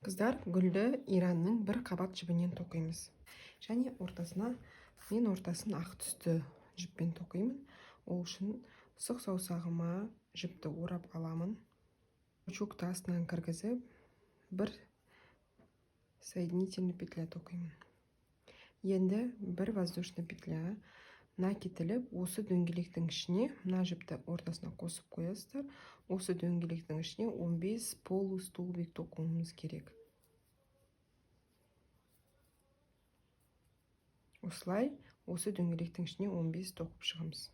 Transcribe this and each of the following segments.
Қыздар, гүлді иранның бір қабат жібінен тоқимыз. Және ортасына, мен ортасын ақ түсті жіппен тоқимын. Ол үшін сұқ саусағыма жіпті орап аламын. Крючокты астынан кіргізіп, бір соединительный петля тоқимын. Енді бір воздушный петля накид іліп, осы дөңгелектің ішіне мына жіпті ортасына қосып қоясыздар. Осы дөңгелектің ішіне 15 полустолбик тоқуымыз керек. Осылай осы дөңгелектің ішіне 15 тоқып шығамыз.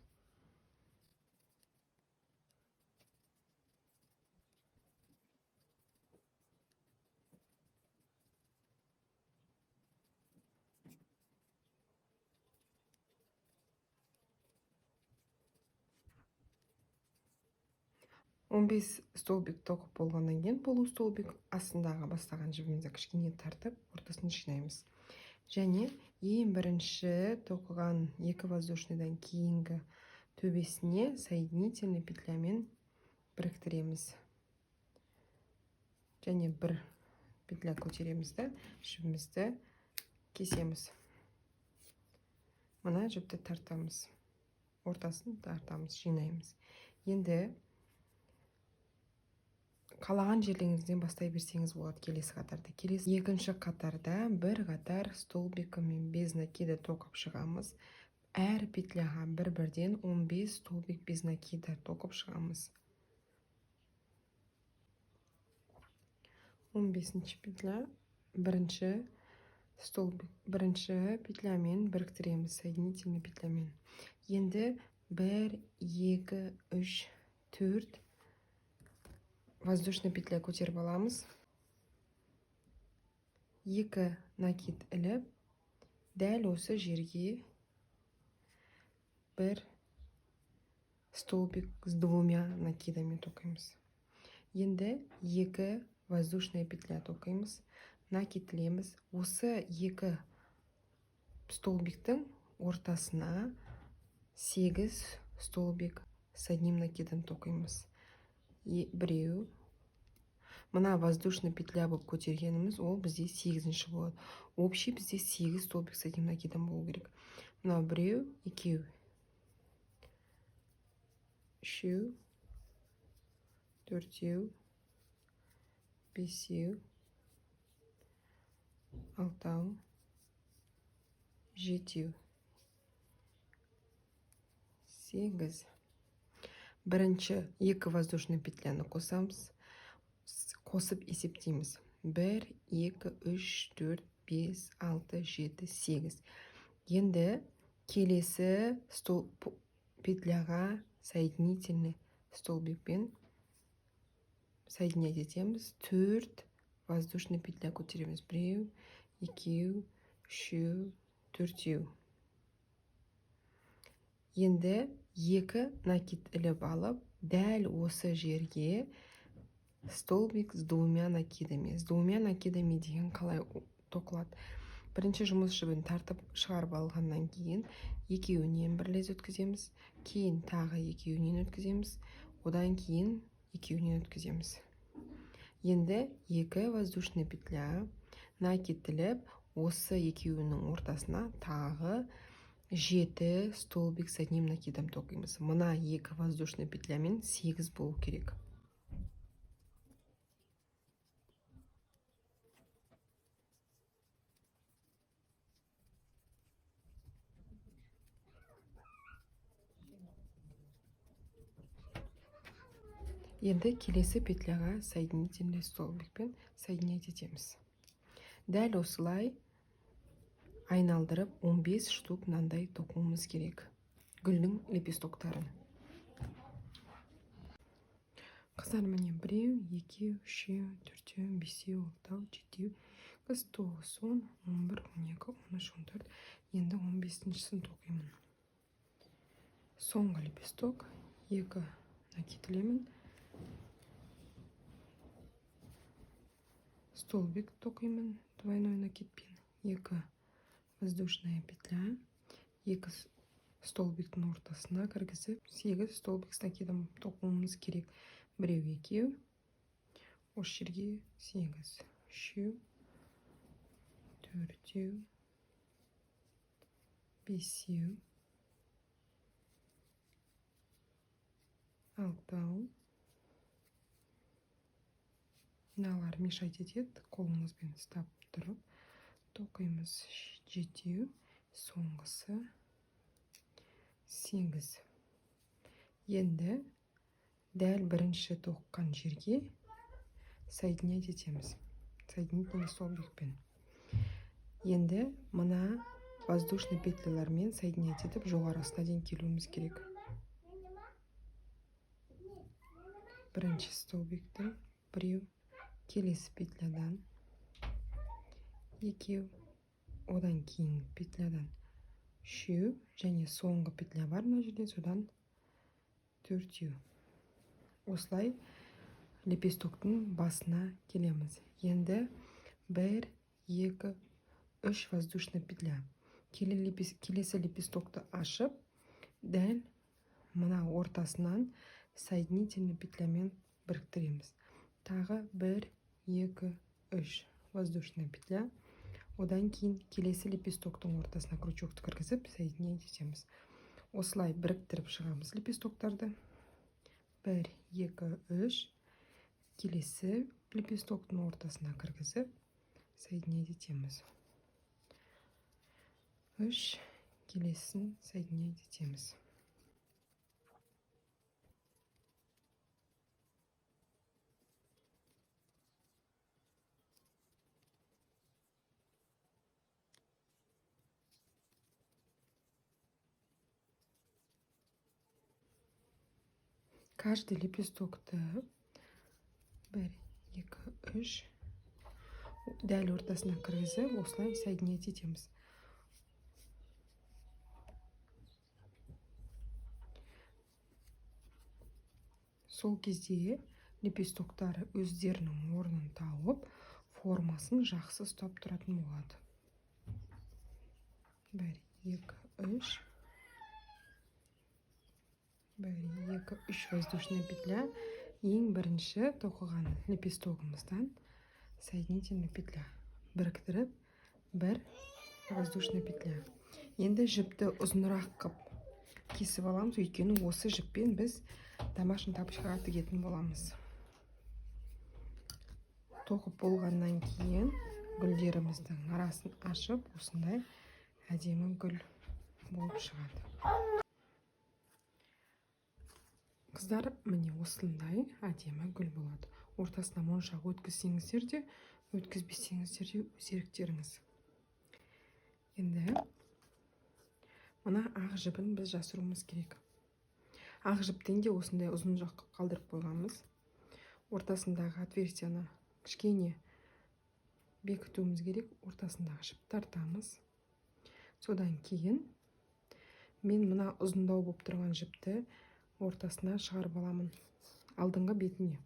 15 столбик тоқып болғаннан кейін полустолбик астындағы бастаған жібімізді кішкене тартып ортасын жинаймыз. Және ең бірінші тоқыған екі воздушныйдан кейінгі төбесіне соединительный петлямен біріктіреміз. Және бір петля көтереміз де жібімізді кесеміз. Мына жіпті тартамыз. Ортасын тартамыз, жинаймыз. Енді қалаған жерлеріңізден бастай берсеңіз болады келесі қатарды. Келесі екінші қатарда бір қатар столбикімен без накида тоқып шығамыз. Әр петляға бір-бірден 15 столбик без накида тоқып шығамыз. 15-ші петля бірінші столбик, бірінші петлямен біріктіреміз, соединительный петлямен. Енді 1, 2, 3, 4 воздушный петля көтеріп аламыз. 2 накид іліп, дәл осы жерге бір столбик с двумя накидами тоқимыз. Енді 2 воздушная петля тоқимыз, накид ілеміз. Осы 2 столбиктің ортасына 8 столбик с одним накидом тоқимыз. Біреу. Мына воздушный петля болып көтергеніміз, ол бізде 8-ші болады. Общий бізде 8 столбик с одним накидом болу керек. Мынау біреу, екеу, үшеу, төртеу, бесеу, алтау, жетеу, 8. Бірінші 2 воздушный петляны қосамыз, қосып есептейміз. 1, 2, 3, 4, 5, 6, 7, 8. Енді келесі петляға соединительный столбикпен соединять етеміз. 4 воздушный петля көтереміз. Біреу, екеу, үшеу, төртеу. Енді 2 накид іліп алып, дәл осы жерге столбик с двумя накидами. С двумя накидами деген қалай тоқылады? Бірінші жұмыс жібін тартып шығарып алғаннан кейін екеуінен бір лез өткіземіз, кейін тағы екеуінен өткіземіз, одан кейін екеуінен өткіземіз. Енді 2 воздушный петля накид іліп, осы екеуінің ортасына тағы 7 столбик с одним накидом тоқимыз. Мына 2 воздушный петлямен 8 болу керек. Енді келесі петляға соединительный столбикпен соединять етеміз. Дәл осылай айналдырып 15 штук мынандай тоқуымыз керек гүлдің лепестоктарын. Қыздар, міне біреу, екеу, үшеу, төртеу, бесеу, алтау, жетеу, сегіз, тоғыз, он, он бір, он екі, он үш, он төрт. Енді 15-шісін тоқимын. Соңғы лепесток 2 накид ілемін. Столбик тоқимын двойной накидпен. 2 воздушная петля, 2 столбиктің ортасына кіргізіп 8 столбик с накидом тоқуымыз керек. Біреу, екеу, осы жерге 8, Үшеу, төртеу, бесеу, алтау. Мыналар мешать етеді, қолыңызбен ұстап тұрып тоқимыз. Жетеу, соңғысы 8. Енді дәл бірінші тоққан жерге соединять етеміз. Соединительный столбикпен. Енді мына воздушный петлялармен соединять етіп жоғарғысына дейін келуіміз керек. Бірінші столбиктің біреу, келесі петлядан екеу, одан кейін петлядан үшеу және соңғы петля бар мына жерде, содан төртеу. Осылай лепестоктың басына келеміз. Енді 1, 2, 3 воздушный петля. Келесі лепестокты ашып, дәл мына ортасынан соединительный петлямен біріктіреміз. Тағы 1, 2, 3 воздушная петля. Одан кейін келесі лепестоктың ортасына крючокты кіргізіп соединять етеміз. Осылай біріктіріп шығамыз лепестоктарды. 1, 2, 3. Келесі лепестоктың ортасына кіргізіп соединять етеміз. 3, келесін соединять етеміз. Каждый лепестокты 1, 2, 3 дәл ортасына кіргізіп осылай соединять етеміз. Сол кезде лепестоктары өздерінің орнын тауып, формасын жақсы ұстап тұратын болады. 1, 2, 3. 1, 2, 3 воздушная петля. Ең бірінші тоқыған лепестогымыздан соединительная петля біріктіріп 1 воздушная петля. Енді жіпті ұзынырақ қып кесіп аламыз, өйткені осы жіппен біз домашний тапочкаға тігетін боламыз. Тоқып болғаннан кейін гүлдеріміздің арасын ашып, осындай әдемі гүл болып шығады. Қыздар, міне осындай әдемі гүл болады. Ортасына моншақ өткізсеңіздер де, өткізбесеңіздер де өз еріктеріңіз. Енді мына ақ жібін біз жасыруымыз керек. Ақ жіптен де осындай ұзын жақ қалдырып қойғанбыз. Ортасындағы отверстияны кішкене бекітуіміз керек. Ортасындағы жіпті тартамыз. Содан кейін мен мына ұзындау болып тұрған жіпті ортасына шығарып аламын, алдыңғы бетіне.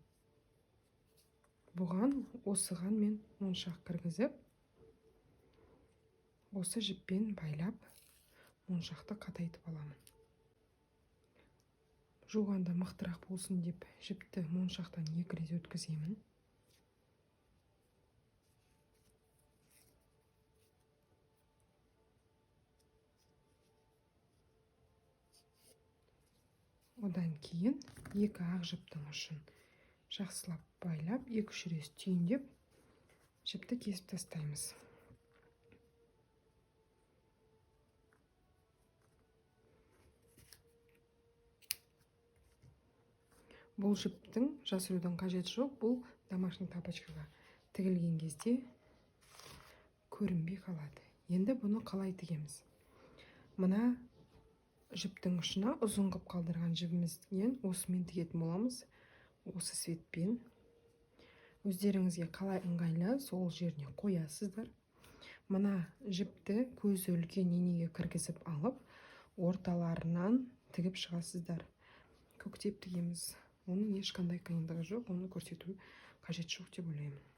Бұған, осыған мен моншақ кіргізіп, осы жіппен байлап, моншақты қатайтып аламын. Жуғанда мықтырақ болсын деп жіпті моншақтан 2 рет өткіземін. Одан кейін 2 ақ жіптің ұшын жақсылап байлап, 2-3 рет түйіндеп жіпті кесіп тастаймыз. Бұл жіптің жасырудың қажеті жоқ, бұл домашний тапочкаға тігілген кезде көрінбей қалады. Енді бұны қалай тігеміз? Мына жіптің ұшына ұзын қып қалдырған жібімізден осымен тігетін боламыз, осы светпен. Өздеріңізге қалай ыңғайлы сол жеріне қоясыздар. Мына жіпті көзі үлкен инеге кіргізіп алып, орталарынан тігіп шығасыздар. Көктеп тігеміз. Оның ешқандай қиындығы жоқ, оны көрсету қажет жоқ деп ойлаймын.